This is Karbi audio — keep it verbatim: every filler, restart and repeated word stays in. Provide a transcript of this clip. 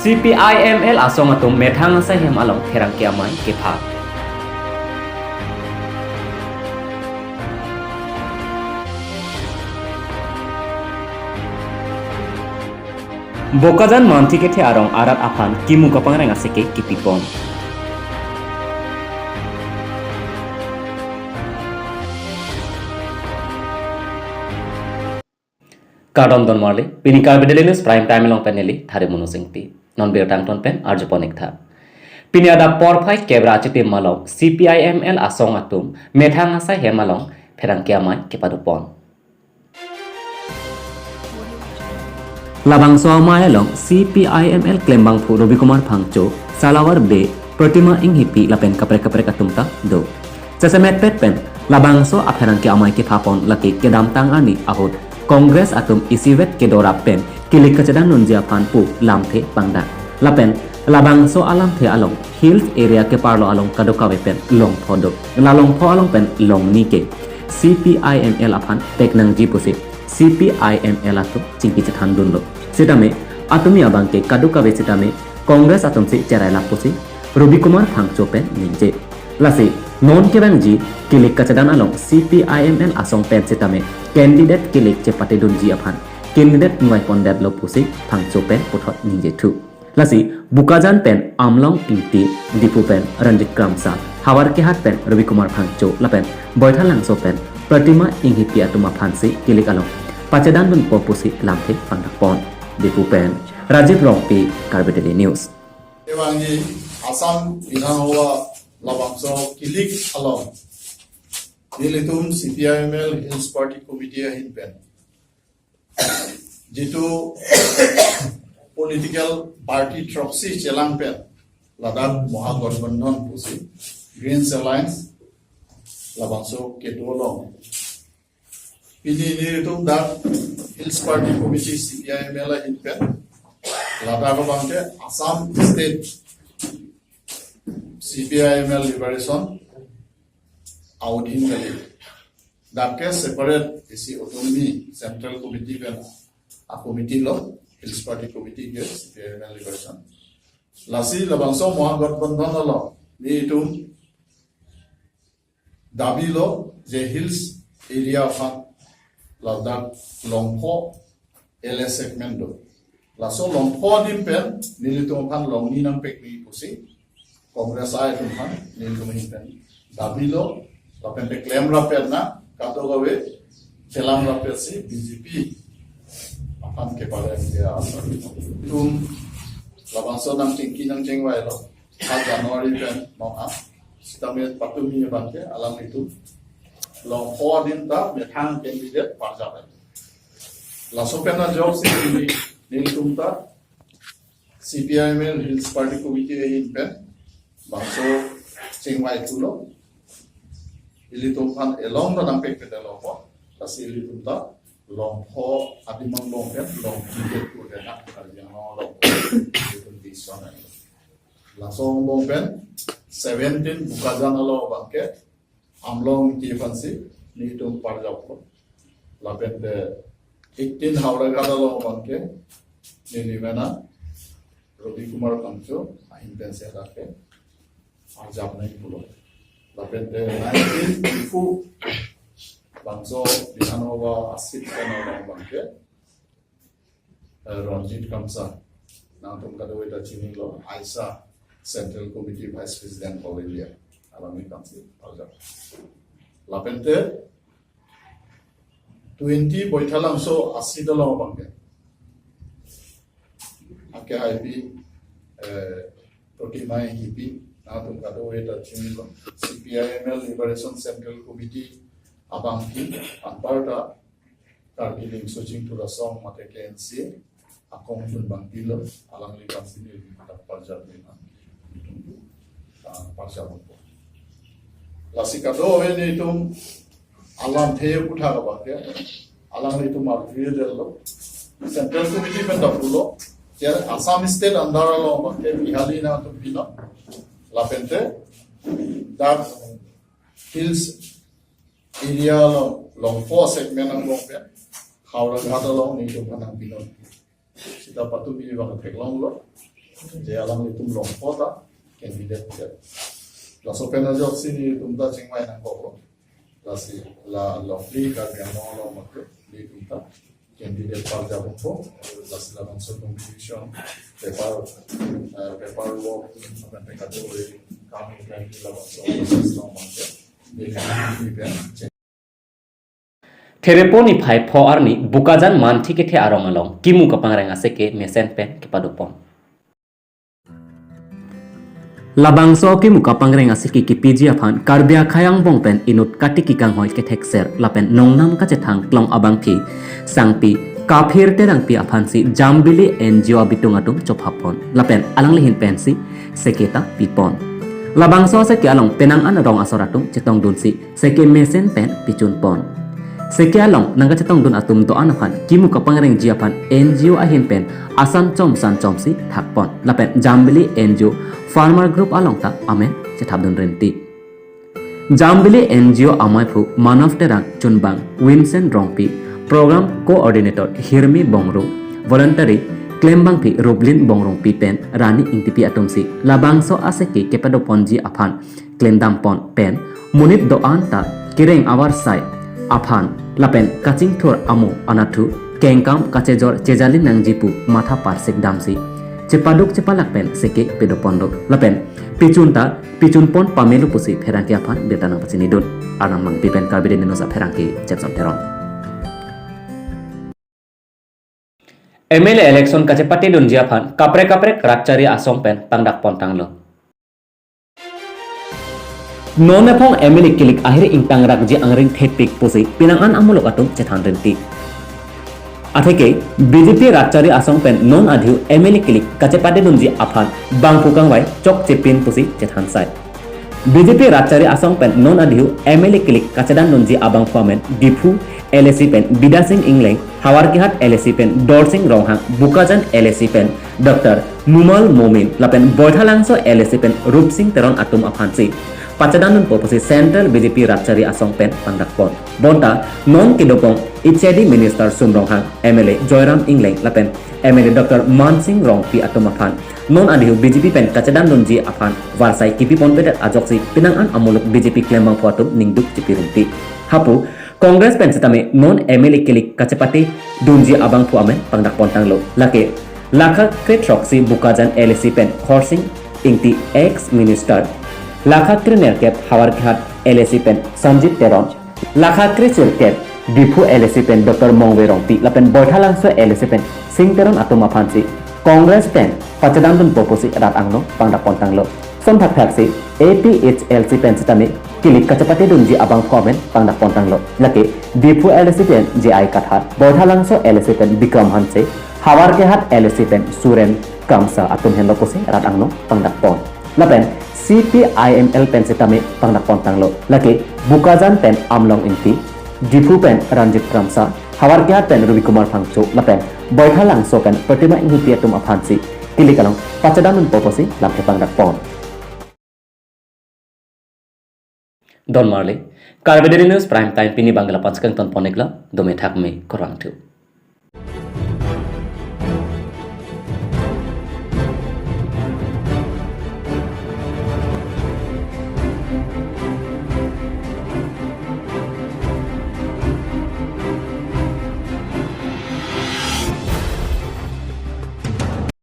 C P I M L asong atum methang asai hem along pherangke amei kepha. Bokajan Manthi kethe arong arat aphan kimu kapangreng aseke kipipon. Kardom don marli, pini Karbi Daily News Prime Time along pen neli Thari Munu Singti. Non birta angton pen arjupon ik tha. Pini adap porphai kep ra achitim along C P I M L asong atum methang asai hem along pherangke amei kepadopon. Labangso amei along C P I M L klembangphu Robi Kumar Phangcho, Salawar Bey, Pratima Enghipi lapen kaprek kaprek atum ta do. Sesemetpet pen labangso apherangke amei kephapon lake kedamtang arni ahut Congress atum isivet kedorap pen kilik kachedandunji aphan pu lamthe pangdak. Lapen labangso alamthe along Hills area keparlo along kadokave pen longpho do. La longpho along pen longni ke C P I M L aphan pek nangji pusi C P I M L atum chingki chethandunlo. Sitame atumi abangke kadokave sitame Congress atumsi cherai lap pusi Robi Kumar Phangcho pen ningje. Lasi non kevangji kilik kachedan along C P I M L asong pen sitame candidate kilik chepatedunji aphan candidate ningvaipondetlo pusi Phangcho pen puthot ningjethu. Lasi Bokajan pen Amlong Ingti, Diphu pen Ranjit Kramsa, Howraghat pen Robi Kumar Phangcho lapen Baithalangso pen Pratima Enghipi atum aphansi kilik along pachedandunpo pusi lamthe pangdakpon. Diphu pen Rajiv Rongpi, Karbi Daily News. Kevangji Assam Bidhan Sabha labangso kilik along nelitum C P I M L Hills Party Committee ahin pen jitu political party throksi chelang pen ladak Mahagathbandhan pusi Greens Alliance labangso kedo along pini nelitum dak Hills Party Committee C P I M L ahin pen ladak abangke Assam State C P I M L Liberation audin kali. Dak ke separate isi autonomy Central Committee pen a committee lo, Hills Party Committee ke C P I M L Liberation. Lasi labangso Mahagathbandhan along nelitum dabi lo je Hills area aphan ladak longpho L A segment do. Laso longpho adim pen nelitum aphan longni nangpekji pusi Congress atum aphan nelitum ahin pen dabi lo, lapen te klem rapet na kadokave chelang rapetsi B J P aphan kepale dia asar. Tum labangso nangchingki nangchingvailo. Ha January pen mong ha. Sitame patumi abangke alanglitum longpho adim ta methang candidate parjap. Laso pen ajok si neli, nelitum ta C P I M L Hills Party Committee ahin pen bangso chingvai thulo. Ilitum aphan elong ta nangpekpedetlo ko. Lasi ilitum ta longpho adim angbong pen long ticket ko dena Karbi Anglong along ilitum tison. Laso angbong pen seventeen Bokajan along abangke Amlong Ingti aphansi nelitum parjaplo. Lapen te eighteen Howraghat along abangke neli mena Robi Kumar Phangcho ahin pensi hadak ke parjap nangji pulo. Lapen te nineteen Diphu bangso Bidhan Sabha a seat pen along abangke eh, Ranjit Kramsa, nangtum kadokave ta chinilo, AISA Central Committee Vice President All India, alangli aphansi parjap. Lapen te twenty Baithalangso a seat along abangke, ake I P, eh, Pratima Enghipi, nangtum kadokave ta chinilo, C P I M L Liberation Central Committee abangpi anparta Karbi Riso Chingthur Asong mate K N C A akong chun bangpilo, alangli aphansi neli hadak parjap nang, ah, parjap bangpo. Lasi kadokave nelitum alamthe puthot abangke alanglitum arjudetlo. Central Committee pen ta pulo. Ya Assam State under along abangke Bihari nangtum pinon. Lapen te dak Hills area along, longpho segment angbong pen Howraghat along nelitum aphan nangpinon. Sita patumi abang theklonglo. Je alanglitum longpo ta candidate ke. Laso pen ajoksi nelitum ta chingvai nangkoklo. Lasi la longle Karbi Anglong along mate nelitum ta candidate parjappo. Lasi labangso nomination paper, eh, paper work, lapen pekaturi kami kami labangso process along mate. Nelitum pen Therepo niphai pho arni Bokajan Manthi kethe arong along kimu kapangreng aseke mesen pen kepadopon. Labangso kimu kapangreng aseke kepiji aphan Karbi akhei angbong pen inut kati kekanghoi kethekser lapen nongnam kachethang klong abangphi sangpi Kaphir Terangpi aphansi Jambili N G O abitung atum chophapon lapen alangli ahin pensi seke ta pipon. Labangso aseke along penang an rong asor atum chetongdunsi seke mesen pen pichunpon. Seke along nangkachetongdun atum do-an aphan kimu kapangrengji aphan N G O ahin pen asan chom san chomsi thakpon. Lapen Jambili N G O Farmer Group along ta amen chethapdun rinti. Jambili N G O amaiphu Manav Terang, chunbang Vincent Rongpi, program coordinator Hirmi Bongrung, voluntary klembangpi Rublin Bongrungpi pen Rani Ingtipi atumsi labangso aseke kepadoponji aphan klemdampon pen monit do-an ta kereng avarsai aphan lapen kachingthur amo anatthu kengkam kachejor chejalin nangji pu matha parsik damsi chepaduk chepalak pen seke pedoponlo lapen pichun ta pichunpon pamelo pusi pherangke aphan birta nangpachinidun. Arnam Mangpi pen Karbi Daily News apherangke Jackson Teron. M L A election kachepatedunji aphan kaprek kaprek ratchari asong pen pangdakpontanglo. Non ephong M L A kilik ahir ingtangrakji angring thepik pusi penang an amuluk atum chethan rinti. Atheke B J P ratchari asong pen non adhiu M L A kilik kachepatedunji aphan bangphu kangvai chokchepin pusi chethansai. B J P ratchari asong pen non adhiu M L A kilik kachedandunji abangphu amen Diphu L A C pen Bidya Sing Engleng, Havarkehat L A C pen Dorsing Ronghang, Bokajan L A C pen Doctor Numal Momin, lapen Baithalangso L A C pen Rupsing Teron atum aphansi pachedandunpo pusi Central B J P ratchari asong pen pangdakpon. Bonta non kedopon H A D Minister Sum Ronghang, M L A Joyram Engleng lapen M L A Doctor Mansing Rongpi atum aphan non adhiu B J P pen kachedandunji aphan varsai kipiponpedet ajoksi penang an amuluk B J P klembangphu atum ningduk chipi rinti. Hapu Congress pen sitame non M L A kilik kachepatedunji abangphu amen pangdakpontanglo. Lake lakha kre throksi Bokajan L A C pen Khorsing Ingti, ex minister, lakha kre nerkep Havarkehat L A C pen Sanjit Teron, lakha kre sirkep Diphu L A C pen Doctor Mongve Rongpi lapen Baithalangso L A C pen Sing Teron atum aphansi Congress pen pachedandunpo pusi rat angno pangdakpontanglo. Son thakthaksi A P H L C pen sitame kilik kachepatedunji abangphu amen pangdakpontanglo. Lake Diphu L A C pen J I Kathar, Baithalangso L A C pen Bikram Hanse, Havarkehat L A C pen Suren Kramsa atum henlo pusi rat angno pangdakpon. Lapen C P I M L pen sitame pangdakpontanglo. Lake Bokajan pen Amlong Ingti, Diphu pen Ranjit Kramsa, Havarkehat pen Rubi Kumar Phangcho, lapen Baithalangso pen Pratima Inghipi atum aphansi kilik along pachedandunpo pusi lamthe pangdakpon. Don marli, Karbi Daily News Prime Time pini abang ke la-an si kangtonpon-iklo, dome thakme, kurvangthu.